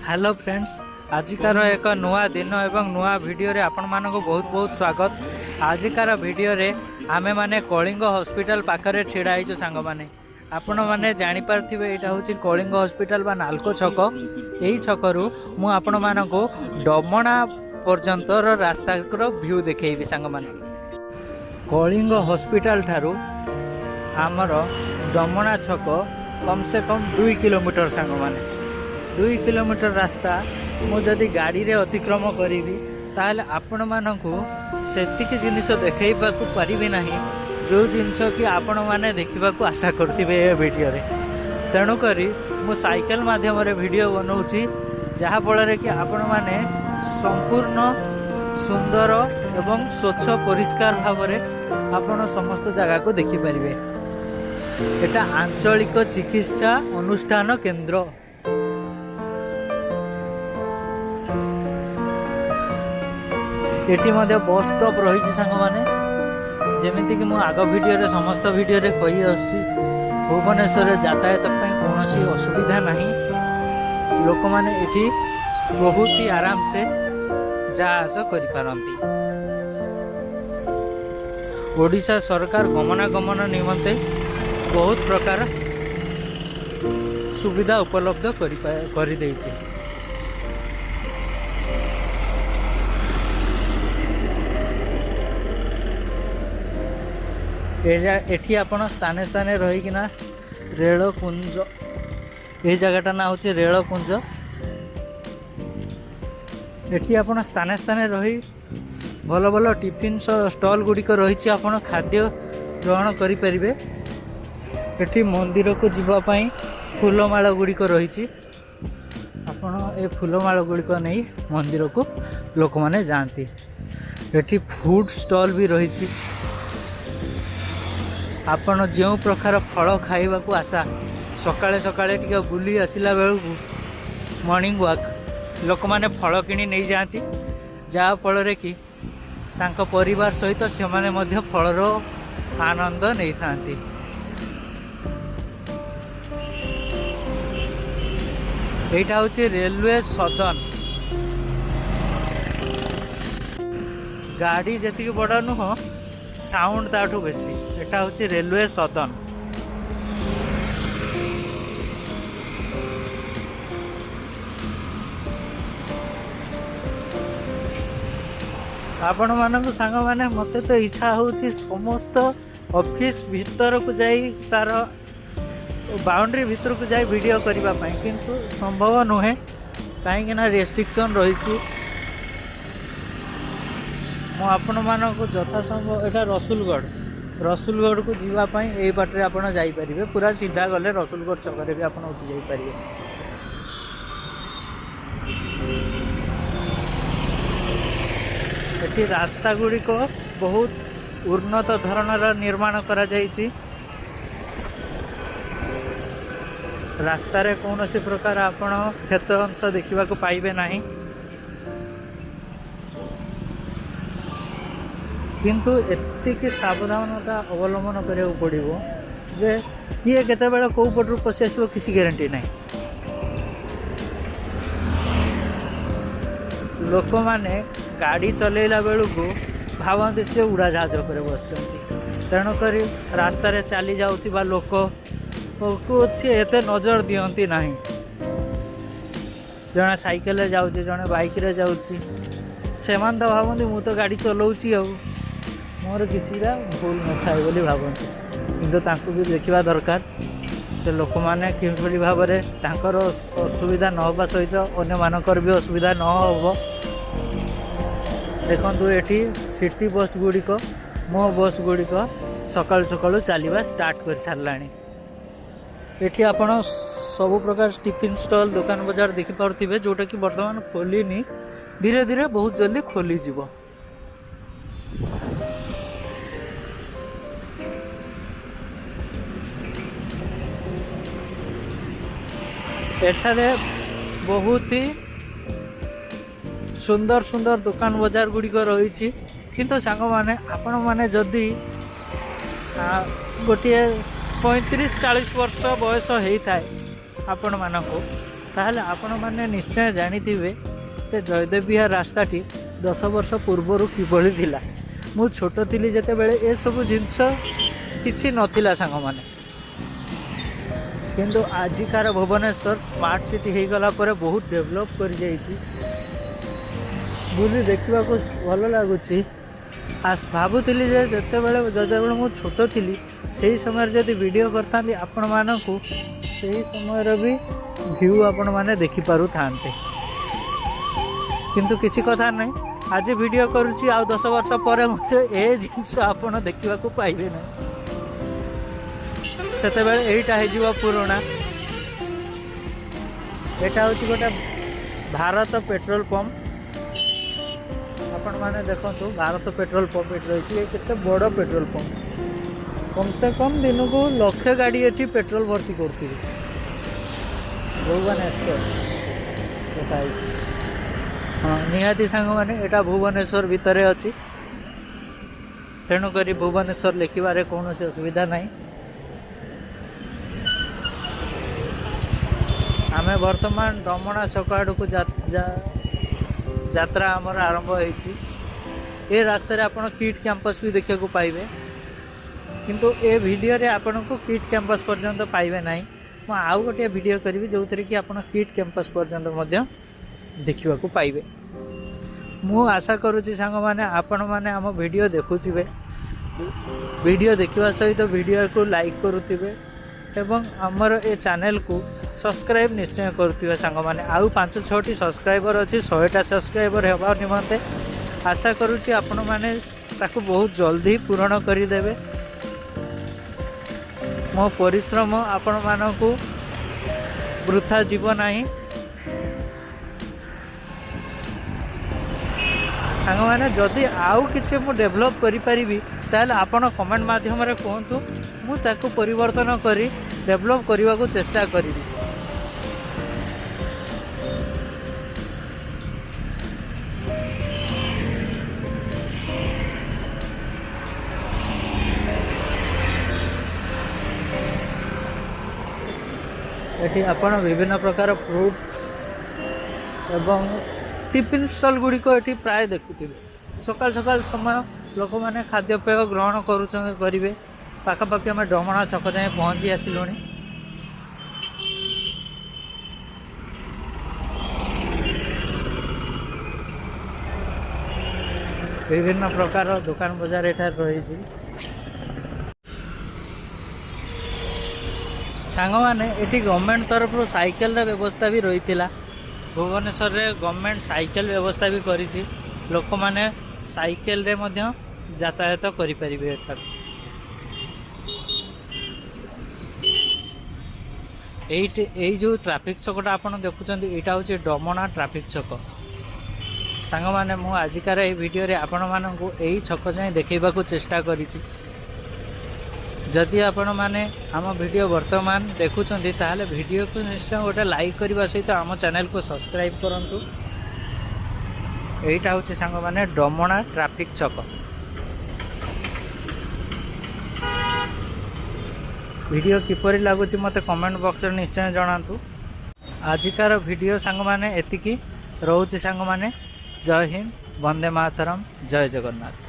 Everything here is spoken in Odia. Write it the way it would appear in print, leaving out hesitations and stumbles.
ହ୍ୟାଲୋ ଫ୍ରେଣ୍ଡସ୍, ଆଜିକାର ଏକ ନୂଆ ଦିନ ଏବଂ ନୂଆ ଭିଡ଼ିଓରେ ଆପଣମାନଙ୍କୁ ବହୁତ ବହୁତ ସ୍ୱାଗତ। ଆଜିକାର ଭିଡ଼ିଓରେ ଆମେମାନେ କଳିଙ୍ଗ ହସ୍ପିଟାଲ ପାଖରେ ଛିଡ଼ା ହେଇଛୁ। ସାଙ୍ଗମାନେ, ଆପଣମାନେ ଜାଣିପାରୁଥିବେ, ଏଇଟା ହେଉଛି କଳିଙ୍ଗ ହସ୍ପିଟାଲ ବା ନାଲକୋ ଛକ। ଏହି ଛକରୁ ମୁଁ ଆପଣମାନଙ୍କୁ ଡମଣା ପର୍ଯ୍ୟନ୍ତର ରାସ୍ତାର ଭ୍ୟୁ ଦେଖେଇବି। ସାଙ୍ଗମାନେ, କଳିଙ୍ଗ ହସ୍ପିଟାଲ ଠାରୁ ଆମର ଡମଣା ଛକ କମ୍ ସେ କମ୍ 2 କିଲୋମିଟର। ସାଙ୍ଗମାନେ, 2 କିଲୋମିଟର ରାସ୍ତା ମୁଁ ଯଦି ଗାଡ଼ିରେ ଅତିକ୍ରମ କରିବି, ତାହେଲେ ଆପଣମାନଙ୍କୁ ସେତିକି ଜିନିଷ ଦେଖେଇବାକୁ ପାରିବି ନାହିଁ, ଯେଉଁ ଜିନିଷ କି ଆପଣମାନେ ଦେଖିବାକୁ ଆଶା କରୁଥିବେ ଏ ଭିଡ଼ିଓରେ। ତେଣୁକରି ମୁଁ ସାଇକେଲ ମାଧ୍ୟମରେ ଭିଡ଼ିଓ ବନାଉଛି, ଯାହାଫଳରେ କି ଆପଣମାନେ ସମ୍ପୂର୍ଣ୍ଣ ସୁନ୍ଦର ଏବଂ ସ୍ୱଚ୍ଛ ପରିଷ୍କାର ଭାବରେ ଆପଣ ସମସ୍ତ ଜାଗାକୁ ଦେଖିପାରିବେ। ଏଟା ଆଞ୍ଚଳିକ ଚିକିତ୍ସା ଅନୁଷ୍ଠାନ କେନ୍ଦ୍ର। ଏଠି ମଧ୍ୟ ବସ୍ ଷ୍ଟପ୍ ରହିଛି। ସାଙ୍ଗମାନେ, ଯେମିତିକି ମୁଁ ଆଗ ଭିଡ଼ିଓରେ, ସମସ୍ତ ଭିଡ଼ିଓରେ କହି ଆସୁଛି, ଭୁବନେଶ୍ୱରରେ ଯାତାୟାତ ପାଇଁ କୌଣସି ଅସୁବିଧା ନାହିଁ। ଲୋକମାନେ ଏଠି ବହୁତ ହି ଆରାମସେ ଯା ଆସ କରିପାରନ୍ତି। ଓଡ଼ିଶା ସରକାର ଗମନାଗମନ ନିମନ୍ତେ ବହୁତ ପ୍ରକାର ସୁବିଧା ଉପଲବ୍ଧ କରିଦେଇଛି। ଏଠି ଆପଣ ସ୍ଥାନେ ସ୍ଥାନେ ରହିକିନା, ରେଳକୁଞ୍ଜ, ଏଇ ଜାଗାଟା ନାଁ ହେଉଛି ରେଳକୁଞ୍ଜ। ଏଠି ଆପଣ ସ୍ଥାନେ ସ୍ଥାନେ ରହି ଭଲ ଭଲ ଟିଫିନ୍ ଷ୍ଟଲ୍ ଗୁଡ଼ିକ ରହିଛି, ଆପଣ ଖାଦ୍ୟ ଗ୍ରହଣ କରିପାରିବେ। ଏଠି ମନ୍ଦିରକୁ ଯିବା ପାଇଁ ଫୁଲମାଳ ଗୁଡ଼ିକ ରହିଛି। ଆପଣ ଏ ଫୁଲମାଳ ଗୁଡ଼ିକ ନେଇ ମନ୍ଦିରକୁ ଲୋକମାନେ ଯାଆନ୍ତି। ଏଠି ଫୁଡ୍ ଷ୍ଟଲ୍ ବି ରହିଛି। ଆପଣ ଯେଉଁ ପ୍ରକାର ଫଳ ଖାଇବାକୁ ଆଶା, ସକାଳେ ସକାଳେ ଟିକେ ବୁଲି ଆସିଲା ବେଳକୁ ମର୍ଣ୍ଣିଂ ୱାକ୍ ଲୋକମାନେ ଫଳ କିଣି ନେଇଯାଆନ୍ତି, ଯାହାଫଳରେ କି ତାଙ୍କ ପରିବାର ସହିତ ସେମାନେ ମଧ୍ୟ ଫଳର ଆନନ୍ଦ ନେଇଥାନ୍ତି। ଏଇଟା ହେଉଛି ରେଲୱେ ସଦନ। ଗାଡ଼ି ଯେତିକି ବଡ଼ ନୁହଁ, ସାଉଣ୍ଡ ତାଠୁ ବେଶୀ। ଏଟା ହେଉଛି ରେଲୱେ ସଦନ। ଆପଣମାନଙ୍କୁ, ସାଙ୍ଗମାନେ, ମୋତେ ତ ଇଚ୍ଛା ହେଉଛି ସମସ୍ତ ଅଫିସ ଭିତରକୁ ଯାଇ, ତାର ବାଉଣ୍ଡ୍ରି ଭିତରକୁ ଯାଇ ଭିଡ଼ିଓ କରିବା ପାଇଁ, କିନ୍ତୁ ସମ୍ଭବ ନୁହେଁ, କାହିଁକି ନା ରେଷ୍ଟ୍ରିକ୍ସନ୍ ରହିଛି। ମୁଁ ଆପଣମାନଙ୍କୁ ଯଥାସମ୍ଭବ, ଏଇଟା ରସୁଲଗଡ଼। ରସୁଲଗଡ଼କୁ ଯିବା ପାଇଁ ଏଇ ବାଟରେ ଆପଣ ଯାଇପାରିବେ। ପୁରା ସିଧା ଗଲେ ରସୁଲଗଡ଼ ଛକରେ ବି ଆପଣ ଉଠି ଯାଇପାରିବେ। ଏଠି ରାସ୍ତା ଗୁଡ଼ିକ ବହୁତ ଉନ୍ନତ ଧରଣର ନିର୍ମାଣ କରାଯାଇଛି। ରାସ୍ତାରେ କୌଣସି ପ୍ରକାର ଆପଣ କ୍ଷତ ଅଂଶ ଦେଖିବାକୁ ପାଇବେ ନାହିଁ। କିନ୍ତୁ ଏତିକି ସାବଧାନତା ଅବଲମ୍ବନ କରିବାକୁ ପଡ଼ିବ ଯେ କିଏ କେତେବେଳେ କେଉଁ ପଟରୁ ପଶି ଆସିବ, କିଛି ଗ୍ୟାରେଣ୍ଟି ନାହିଁ। ଲୋକମାନେ ଗାଡ଼ି ଚଲେଇଲା ବେଳକୁ ଭାବନ୍ତି ସେ ଉଡ଼ାଜାହାଜ ଉପରେ ବସିଛନ୍ତି। ତେଣୁକରି ରାସ୍ତାରେ ଚାଲି ଯାଉଥିବା ଲୋକକୁ ସିଏ ଏତେ ନଜର ଦିଅନ୍ତି ନାହିଁ। ଜଣେ ସାଇକେଲରେ ଯାଉଛି, ଜଣେ ବାଇକରେ ଯାଉଛି, ସେମାନେ ତ ଭାବନ୍ତି ମୁଁ ତ ଗାଡ଼ି ଚଲାଉଛି ଆଉ ମୋର କିଛିଟା ଭୁଲ ନଥାଏ ବୋଲି ଭାବନ୍ତି। କିନ୍ତୁ ତାଙ୍କୁ ବି ଦେଖିବା ଦରକାର ସେ ଲୋକମାନେ କିଭଳି ଭାବରେ ତାଙ୍କର ଅସୁବିଧା ନ ହେବା ସହିତ ଅନ୍ୟମାନଙ୍କର ବି ଅସୁବିଧା ନ ହେବ। ଦେଖନ୍ତୁ, ଏଠି ସିଟି ବସ୍ ଗୁଡ଼ିକ, ମୋ ବସ୍ ଗୁଡ଼ିକ ସକାଳୁ ସକାଳୁ ଚାଲିବା ଷ୍ଟାର୍ଟ କରିସାରିଲାଣି। ଏଠି ଆପଣ ସବୁ ପ୍ରକାର ଟିଫିନ୍ ଷ୍ଟଲ୍, ଦୋକାନ ବଜାର ଦେଖିପାରୁଥିବେ, ଯେଉଁଟାକି ବର୍ତ୍ତମାନ ଖୋଲିନି। ଧୀରେ ଧୀରେ ବହୁତ ଜଲ୍ଦି ଖୋଲିଯିବ। ଏଠାରେ ବହୁତ ହି ସୁନ୍ଦର ସୁନ୍ଦର ଦୋକାନ ବଜାର ଗୁଡ଼ିକ ରହିଛି। କିନ୍ତୁ ସାଙ୍ଗମାନେ, ଆପଣମାନେ ଯଦି ଗୋଟିଏ 35-40 ବର୍ଷ ବୟସ ହେଇଥାଏ ଆପଣମାନଙ୍କୁ, ତାହେଲେ ଆପଣମାନେ ନିଶ୍ଚୟ ଜାଣିଥିବେ ଯେ ଜୟଦେବ ବିହାର ରାସ୍ତାଟି 10 ବର୍ଷ ପୂର୍ବରୁ କିଭଳି ଥିଲା। ମୁଁ ଛୋଟ ଥିଲି ଯେତେବେଳେ, ଏସବୁ ଜିନିଷ କିଛି ନଥିଲା ସାଙ୍ଗମାନେ। କିନ୍ତୁ ଆଜିକାର ଭୁବନେଶ୍ୱର ସ୍ମାର୍ଟ ସିଟି ହେଇଗଲା ପରେ ବହୁତ ଡେଭଲପ୍ କରିଯାଇଛି। ବୁଲି ଦେଖିବାକୁ ଭଲ ଲାଗୁଛି। ଭାବୁଥିଲି ଯେ ଯେତେବେଳେ ମୁଁ ଛୋଟ ଥିଲି, ସେଇ ସମୟରେ ଯଦି ଭିଡ଼ିଓ କରିଥାନ୍ତି, ଆପଣମାନଙ୍କୁ ସେହି ସମୟର ବି ଭ୍ୟୁ ଆପଣମାନେ ଦେଖିପାରୁଥାନ୍ତେ। କିନ୍ତୁ କିଛି କଥା ନାହିଁ, ଆଜି ଭିଡ଼ିଓ କରୁଛି, ଆଉ 10 ବର୍ଷ ପରେ ମଧ୍ୟ ଏ ଜିନିଷ ଆପଣ ଦେଖିବାକୁ ପାଇବେ ନାହିଁ। ସେତେବେଳେ ଏଇଟା ହେଇଯିବ ପୁରୁଣା। ଏଇଟା ହେଉଛି ଗୋଟେ ଭାରତ ପେଟ୍ରୋଲ ପମ୍ପ। ଆପଣମାନେ ଦେଖନ୍ତୁ, ଭାରତ ପେଟ୍ରୋଲ ପମ୍ପ ଏଠି ରହିଛି। ଏ କେତେ ବଡ଼ ପେଟ୍ରୋଲ ପମ୍ପ! କମ୍ ସେ କମ୍ ଦିନକୁ ଲକ୍ଷେ ଗାଡ଼ି ଏଠି ପେଟ୍ରୋଲ ଭର୍ତ୍ତି କରୁଥିବେ। ଭୁବନେଶ୍ୱର ଲେଖା ହେଇଛି। ହଁ, ନିହାତି ସାଙ୍ଗମାନେ, ଏଇଟା ଭୁବନେଶ୍ୱର ଭିତରେ ଅଛି। ତେଣୁକରି ଭୁବନେଶ୍ୱର ଲେଖିବାରେ କୌଣସି ଅସୁବିଧା ନାହିଁ। ଆମେ ବର୍ତ୍ତମାନ ଡମଣା ଛକ ଆଡ଼କୁ ଯାତ୍ରା ଆମର ଆରମ୍ଭ ହେଇଛି। ଏ ରାସ୍ତାରେ ଆପଣ କିଟ୍ କ୍ୟାମ୍ପସ୍ ବି ଦେଖିବାକୁ ପାଇବେ। କିନ୍ତୁ ଏ ଭିଡ଼ିଓରେ ଆପଣଙ୍କୁ କିଟ୍ କ୍ୟାମ୍ପସ୍ ପର୍ଯ୍ୟନ୍ତ ପାଇବେ ନାହିଁ। ମୁଁ ଆଉ ଗୋଟିଏ ଭିଡ଼ିଓ କରିବି, ଯେଉଁଥିରେ କି ଆପଣ କିଟ୍ କ୍ୟାମ୍ପସ୍ ପର୍ଯ୍ୟନ୍ତ ମଧ୍ୟ ଦେଖିବାକୁ ପାଇବେ। ମୁଁ ଆଶା କରୁଛି ସାଙ୍ଗମାନେ, ଆପଣମାନେ ଆମ ଭିଡ଼ିଓ ଦେଖୁଥିବେ, ଭିଡ଼ିଓ ଦେଖିବା ସହିତ ଭିଡ଼ିଓକୁ ଲାଇକ୍ କରୁଥିବେ ଏବଂ ଆମର ଏ ଚ୍ୟାନେଲକୁ ସବସ୍କ୍ରାଇବ୍ ନିଶ୍ଚୟ କରୁଥିବେ। ସାଙ୍ଗମାନେ, ଆଉ ପାଞ୍ଚ ଛଅଟି ସବସ୍କ୍ରାଇବର୍ ଅଛି 100ଟା ସବସ୍କ୍ରାଇବର୍ ହେବା ନିମନ୍ତେ। ଆଶା କରୁଛି ଆପଣମାନେ ତାକୁ ବହୁତ ଜଲ୍ଦି ପୂରଣ କରିଦେବେ। ମୋ ପରିଶ୍ରମ ଆପଣମାନଙ୍କୁ ବୃଥା ଯିବ ନାହିଁ। ସାଙ୍ଗମାନେ, ଯଦି ଆଉ କିଛି ମୁଁ ଡେଭଲପ୍ କରିପାରିବି, ତାହେଲେ ଆପଣ କମେଣ୍ଟ ମାଧ୍ୟମରେ କୁହନ୍ତୁ। ମୁଁ ତାକୁ ପରିବର୍ତ୍ତନ କରି ଡେଭଲପ୍ କରିବାକୁ ଚେଷ୍ଟା କରିବି। ଏଠି ଆପଣ ବିଭିନ୍ନ ପ୍ରକାର ଫ୍ରୁଟ୍ ଏବଂ ଟିଫିନ୍ ଷ୍ଟଲ୍ ଗୁଡ଼ିକ ଏଠି ପ୍ରାୟ ଦେଖୁଥିବେ। ସକାଳ ସକାଳ ସମୟ, ଲୋକମାନେ ଖାଦ୍ୟପେୟ ଗ୍ରହଣ କରୁଛନ୍ତି, କରିବେ। ପାଖାପାଖି ଆମେ ଡମଣା ଛକ ଯାଏଁ ପହଞ୍ଚି ଆସିଲୁଣି। ବିଭିନ୍ନ ପ୍ରକାର ଦୋକାନ ବଜାର ଏଠାରେ ରହିଛି। ସାଙ୍ଗମାନେ, ଏଠି ଗଭର୍ଣ୍ଣମେଣ୍ଟ ତରଫରୁ ସାଇକେଲର ବ୍ୟବସ୍ଥା ବି ରହିଥିଲା। ଭୁବନେଶ୍ୱରରେ ଗଭର୍ଣ୍ଣମେଣ୍ଟ ସାଇକେଲ ବ୍ୟବସ୍ଥା ବି କରିଛି। ଲୋକମାନେ ସାଇକେଲରେ ମଧ୍ୟ ଯାତାୟାତ କରିପାରିବେ ଏଠାରୁ। ଏଇଠି ଏଇ ଯେଉଁ ଟ୍ରାଫିକ୍ ଛକଟା ଆପଣ ଦେଖୁଛନ୍ତି, ଏଇଟା ହେଉଛି ଡମଣା ଟ୍ରାଫିକ୍ ଛକ। ସାଙ୍ଗମାନେ, ମୁଁ ଆଜିକାର ଏଇ ଭିଡ଼ିଓରେ ଆପଣମାନଙ୍କୁ ଏଇ ଛକ ଯାଏଁ ଦେଖେଇବାକୁ ଚେଷ୍ଟା କରିଛି। ଯଦି ଆପଣମାନେ ଆମ ଭିଡ଼ିଓ ବର୍ତ୍ତମାନ ଦେଖୁଛନ୍ତି, ତାହେଲେ ଭିଡ଼ିଓକୁ ନିଶ୍ଚୟ ଗୋଟେ ଲାଇକ୍ କରିବା ସହିତ ଆମ ଚ୍ୟାନେଲକୁ ସବସ୍କ୍ରାଇବ୍ କରନ୍ତୁ। ଏଇଟା ହେଉଛି ସାଙ୍ଗମାନେ, ଡମଣା ଟ୍ରାଫିକ୍ ଛକ। ଭିଡ଼ିଓ କିପରି ଲାଗୁଛି, ମୋତେ କମେଣ୍ଟ ବକ୍ସରେ ନିଶ୍ଚୟ ଜଣାନ୍ତୁ। ଆଜିକାର ଭିଡ଼ିଓ ସାଙ୍ଗମାନେ ଏତିକି ରହୁଛି। ସାଙ୍ଗମାନେ, ଜୟ ହିନ୍ଦ, ବନ୍ଦେ ମାତରମ୍, ଜୟ ଜଗନ୍ନାଥ।